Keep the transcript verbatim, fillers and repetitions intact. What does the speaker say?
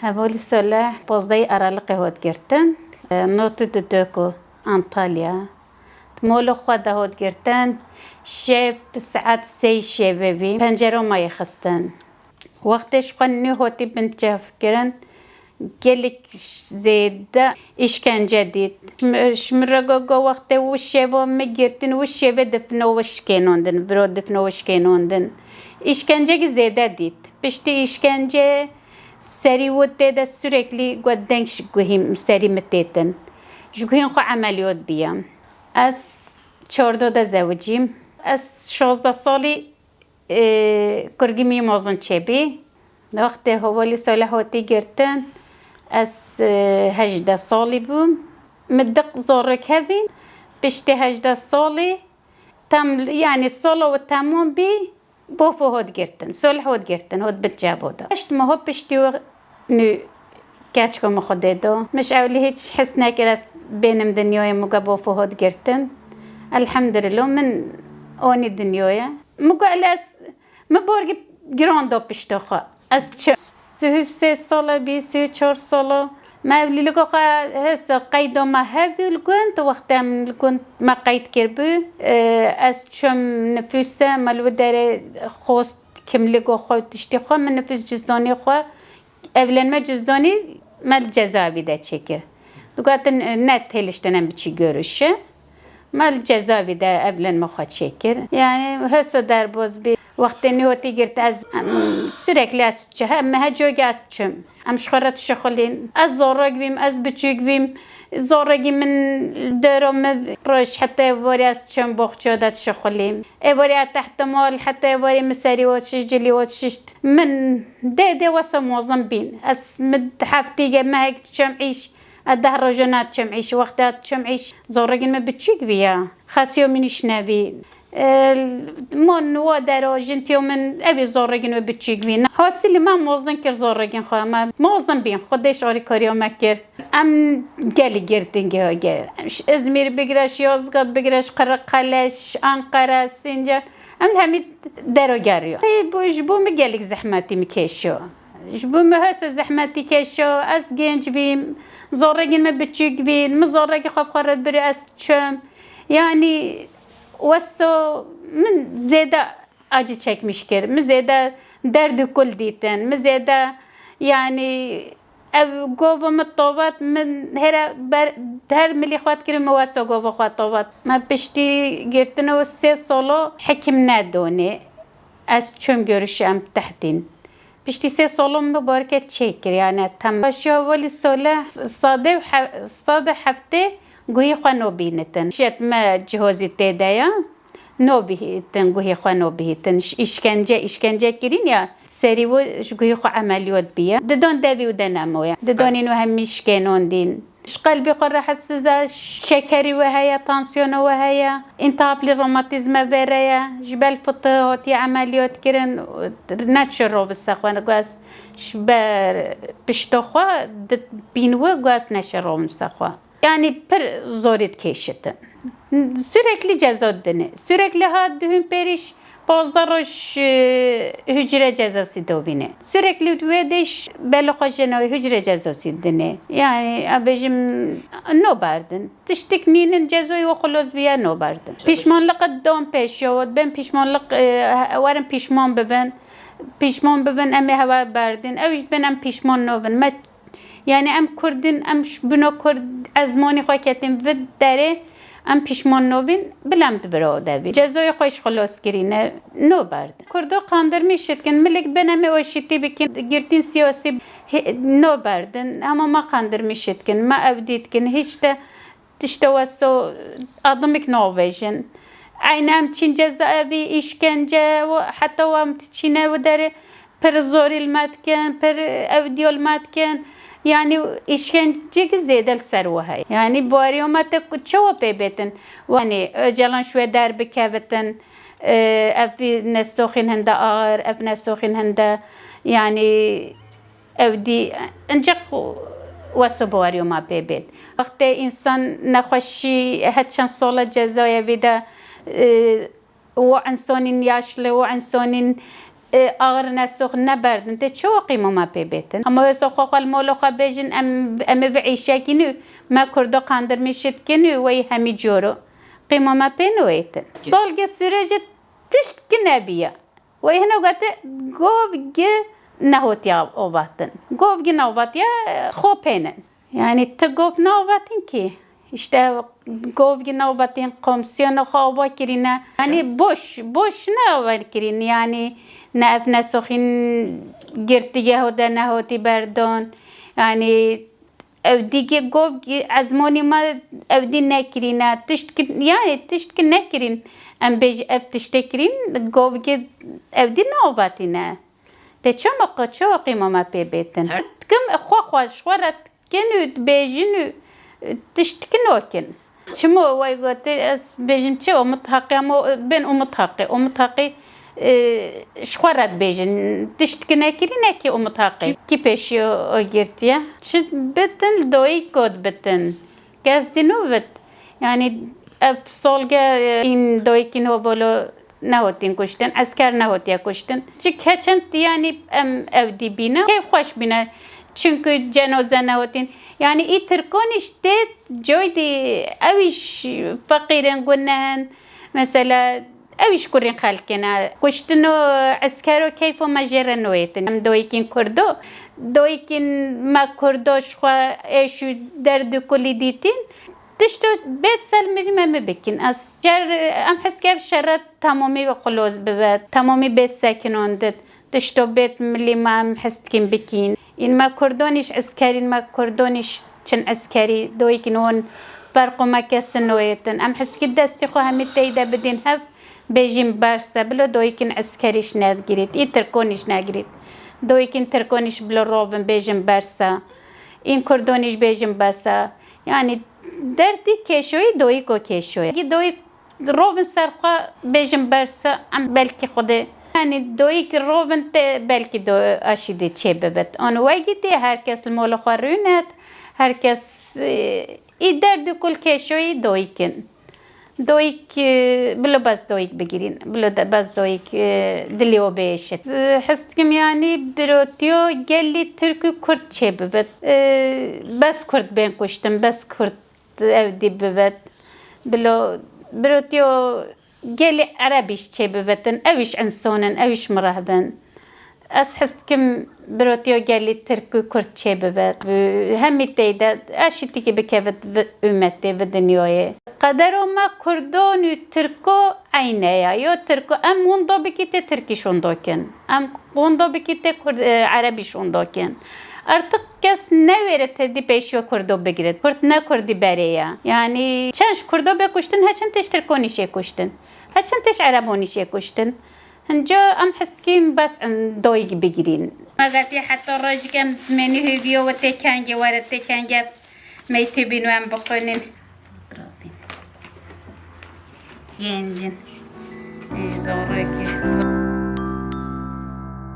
Hevalî Soleh, pozdehî Araliqê hot girtin. Notî di Döku, Antalya. Di molo xwe de hot girtin. Şev saet sêyî şevê vî pencero me yê xistin. Wextê ji xwe nû hotî binçavkirin, gelek zêde îşkence dît. Ji min, ji min re got, got, wextê wî şevo min girtin, wî şevê difno wî şikênondin, viro difno wî şikênondin. Îşkencekî zêde dît. Piştî îşkence serî wî tê de sürekli got deng ji guhî, serî min têtin. Ji guhên xwe emeliyot biyam. Ez çardeh de zewicîm. Ez şazdeh salî Ê, kurgî min yê mezin çêbî. Wextê Hevalî Soleh hotî girtin, ez, ê, hejdeh salî bûm. Min diq zorek hevîn, piştî hejdeh salî, tam, yanî sala wî temam bî, bofo hot girtin, Soleh hot girtin, hot bin çavo da. Heşt meho piştî wî nû keçko min Xwedê do. Min ji ewlî hîç his nekir ez bênim dinyayê, min got bofo hot girtin. Elhemdulillah, min anî dinyayê. Min got, "Ele ez, min borgî giran da pişta xwe. Ez çi? Sî û sê sala bî, sî û çar sala. Me evlîlika xwe hesa qeyda me hevî li gund, wextê em li gund me qeyd kiribû. Ê, ez çûm nifûse, me li wî derê xwest kimlîka xwe û tiştê xwe, min nifûs cizdanê xwe, evlenme cizdanî me li cezaevî de çêkir. Digotin, ne têliştin em biçî görüşe." Me li cezaevî de evlenme xwe çêkir. Yanî hesa derbaz bî. Wextê nû hotî girt ez, em, sürekli ez çi-, he, me he cogê ez çim. Em ji xwe re dişixulîn. Ez zorek bîm, ez biçûk bîm. Zorekî min dero min roj heta êvarê ez çim boxça de dişixulîm. Êvarê ez tehtimal heta êvarê min serî ot şişt, cilî ot şişt. Min dê dê wesa mozin bîn. Ez min heftîge mehek diçim îş. Ez deh roja nadiçim îş, wexta diçim îş, zorekî min biçûk bîya. Xesiyo min îş nebî. E, mon wa dero, jintiyo min, ew ê zorekî min biçûk bîn. Hasilî me mozin kir zorekî xwe, me mozin bîn, Xwedê ji alîkariya me kir. Em gelî girtin geha ge. Em ji Îzmîr bigire, ji Yozgat bigire, ji Qirqele, ji Anqere, Sincar. Em hemî dero geriyo. Ê, bo, ji bo min gelek zehmetî min kêşiyo. Ji bo min hese zehmetî kêşiyo. Ez genc bîm, zorekî min biçûk bîn, min zorekî xwe bi xwe re dibirî ez çim. Yanî weso min zêde acî çekmiş kir. Min zêde derd û kul dîtin. Min zêde, yanî, ev govo min tovat, min hera ber, her milî xwe dikirin, min wesa govo xwe tovat. Me piştî girtin û sê solo hekim nedonê. Ez çûm görüşe em tehdîn. Piştî sê solo min barke çêkir, yani tam. Başiya welî sole sade û he-, sade heftê guhî xwe nobînitin. Şet me cihozî tê de ya. Nobîhitin, guhê xwe nobîhitin. Ş-, îşkence, îşkence kirîn ya, serî wî ji guhê xwe emeliyot bîye. Didon devî û de nemoye. Didonîn û hemî şikênon dîn. Ji qelbî xwe rehetsiz e, şekerî we heye, tansiyona we heye, întihaplî romatîzme vêre ye, ji ber fitih hatiye emeliyot kirin, ne dişe rovin ser xwe, got ez ji ber pişta xwe dibîn wî, got ez neşe rovin ser xwe. Yanî pir zorî dikêşitin. Sürekli ceza didinê. Sürekli ha duhûn pêrîş pazdeh roj, e, hucre cezasî dovîne. Sürekli wê dêş belê xwe jêne hücre cezasî didinê. Yanî, em bêjim, no berdin. Tiştik nînin cezoyê we xelos biye, no berdin. Pîşmanlik don pêşiya we, ben pîşmanlik, e, werin pîşman bibin. Pîşman bibin, em ê hewa berdin. Ew jî dibin em pîşman nobin. Me Yani em Kurd in, em ji bino Kurd ezmanî xwe ketin vi derê, em pîşman nobîn, bila em di vira o devî. Cezoyê xwe ji xelos kirîne, no berdin. Kurdo qandirmîş dikin, milik bin em ê oşîtî bikin, girtîn siyasî he-, no berdin. Hema me qandirmîş dikin, me ew dî dikin, hiç de Tişta weso adimik navêjin. Eyne em çîn cezaevî, îşkence, û heta em diçîne wi derê pir zorî li me dikin, pir ewdiyo li me dikin. Yanî îşkencekî zêde li ser we heye. Yanî baweriya me te ku çawa pê bêtin? Wanî Ocalan ji wê derbikevitin, e, ev nesoxîn hinde axir, ev nesoxîn hinde, yanî Ew dî, ince weso baweriyo ma pê bêt. Wextê însan nexweşî, her çend sala cezayevî de, e, o insanîn yaşlı, o insanîn e, ağır nesox neberdin, tê çawa qîma me pê bêtin? Ama wê soxa xwe li molo xwe bêjin, em, em ê vî îşekî nû, me Kurdo qandirmî şit kî nû, wey hemî coro. Qîma me pê nûêtin. Solge süreci tişt ki nebiye. Wey hino gote, gov gi nehotiya ovatin. Gov gi neovatiye, e, xo pênin. Yani ti gov naovatin ki. İşte gov gi naovatin, komisyona xo ava kirine. Yani boş, boş naova kirin. Yani ne ev nesoxin girtiye ho de nehoti berdon. Yani ev dî gi gov gi ezmonî me ev dî nekirîne. Tişt ki, yani tişt ki nekirîn. Em bêj ev tiştê kirîn, gov gi ev dî naovatîne. Tê çima qe-, çawa qîma me pê bêtin? Her- Dikim xwe xwe ji xwe re dikin û dibêjin û, e, tişt ki nokin. Çima wey gotê ez bêjim çi Umut Haqî, ama bên Umut Haqî. Umut Haqî, e, ji xwe re dibêjin. Tişt ki nekirî nekî Umut Haqî. Kî pêşî o girtiye? Çi bitin li doyî got bitin. Kes dî nû vit. Yani ev solge, e, în doyikîn ho volo nehotin kuştin, esker nehotiye kuştin. Çi keçend yani em ev dî bîne, keyf xweş bîne. Çünkü cenoze nehotin. Yani î Tirkon işte coy dî ew iş feqîrin gunen. Mesela ew iş kurên xelkine. Kuştin û eskero keyfo me jê re noyêtin. Em doyikîn Kurdo, doyikîn me Kurdo ji xwe êş û derd û kulî dîtin. Tişto bêt ser mirî me mi bikin. Ez şer, em hest ke ev şere temamî xwe loz bibe, temamî bêt sekinandit. Tişto bêt milî me em hest dikin bikin. În me Kurdon îş eskerîn, me Kurdon îş çin eskerî, doykin hon ferqo me kesin noyetin. Em hest ki destî xwe hemî teyde bidin hev, bêjin berse, bilo doykin eskerî îş nevgirît, î Tirkon îş negirît. Doykin Tirkon îş bilo rovin bêjin berse. În Kurdon îş bêjin berse. Yani derdî kêşoyî doyiko kêşoye. Gi doyik rovin ser xwe bêjin berse, em belkî xwedê. Yani doyik rovin te belkî do aşî dê çê bibit. An wegî dê her kes li mola xwe rûnet, her kes, e, î derd û kul kêşoyî doyikin. Doyik, e, bilo bes doyik bigirîn, bilo de bes doyik, e, dilê o bêşit. E, hest dikim yani birotiyo gelî Tirk û Kurd çê bibit. E, bes Kurd bên kuştin, bes Kurd ev dî bivet. Bilo, birotiyo gelî Ereb îş çê bivetin, ew îş însan in, ew îş mirehv in. Ez hest dikim birotiyo gelî Tirk û Kurd çê bivet. Hemî teyde eşîtîkî bikevit vi ummetê, vi dinyayê. Qedero me Kurdon û Tirko eyne ya. Yo Tirko, em wendo bikî tê Tirkî şondo kin. Em Wendo bikî tê Kurd, e, Erebî şondo kin. Artık kes newêre tedî pêşiyo Kurdo bigirit. Kurd ne Kurdî berê ye. Yani çend ji Kurdo bê kuştin, heçin tê ji Tirkonî şê kuştin. Heçin tê ji Erebonî şê kuştin. Hinca em hest dikin bes em doyî bigirîn. Me vetî heta rojik em mênî hêviyo we tê kengê were tê kenge meytê bîn û em bixwînin. Gencin. Ê, zarokê.